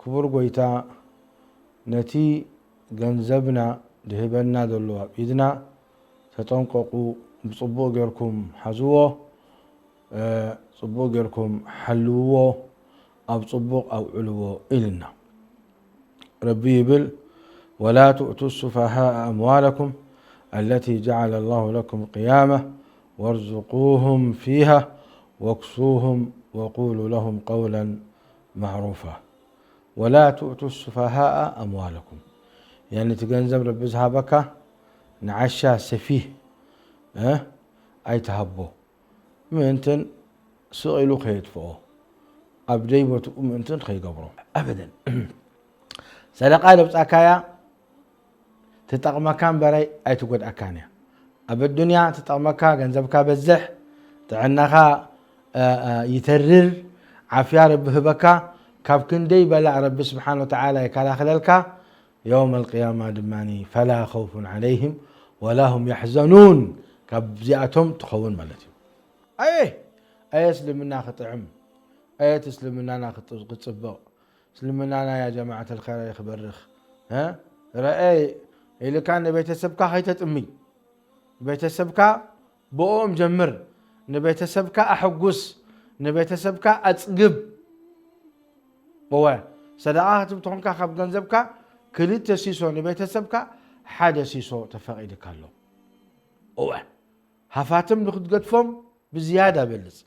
ክቡር ጎይታ ነቲ ገንዘብና ድህበና ዘሎ ኣብ ኢድና ተጠንቀቁ፣ ብጽቡቕ ጌርኩም ሓዝዎ፣ እ፣ ጽቡቕ ጌርኩም ሓልውዎ፣ ኣብ ጽቡቕ ኣውዕልዎ ኢልና። ረቢ ይብል፣ "ወላ ትእቱ ሱፋሃ ኣምዋለኩም ኣለቲ ጀዓለ ላሁ ለኩም ቅያማ ወርዙቁሁም ፊሃ ወክሱሁም ወቁሉ ለሁም ቀውለን ማዕሩፋ። ወላ ትእቱ ሱፋሃ ኣምዋለኩም።" ያኒ እቲ ገንዘብ ረቢ ዝሃበካ ንዓሻ ሰፊህ፣ እ፣ ኣይትሃቦ። ምእንትን ስቕ ኢሉ ከየጥፍኦ፣ ኣብ ደይቦትኡ ምእንትን ከይገብሮ። ኣበደን። ሰደቃ ለብጻካያ ትጠቕመካ እምበራይ ኣይትጎድኣካን እያ። ኣብ ኣዱንያ ትጠቕመካ፣ ገንዘብካ በዝሕ፣ ጥዕናኻ፣ እ፣ እ፣ ይተርር፣ ዓፍያ ረቢ ህበካ፣ ካብ ክንደይ በላዕ ረቢ ስብሓን ወተዓላ ይከላኸለልካ። የውም ኣልቅያማ ድማ ፈላ ኸውፉን ዓለይህም ወላ ሁም ያሕዘኑን፣ ካብዚኣቶም ትኸውን ማለት እዩ። ኣየ፣ ኣየ እስልምና ክጥዕም፣ ኣየ እቲ እስልምናና ክጥ-፣ ክጽብቕ፣ እስልምናና ያ ጀማዓት ኣልኸይር ክበርኽ፣ እ? ረኣይ ኢልካ ንቤተሰብካ ከይተጥምይ፣ ቤተሰብካ ብኦም ጀምር፣ ንቤተሰብካ ኣሐጉስ፣ ንቤተሰብካ ኣጽግብ። እወ፣ ሰደቓ ክትብ ተኾንካ ካብ ገንዘብካ ክልተ ሲሶ ንቤተሰብካ፣ ሓደ ሲሶ ተፈቒድካ ኣሎ። እወ፣ ሃፋትም ንክትገድፎም ብዝያዳ በልጽ።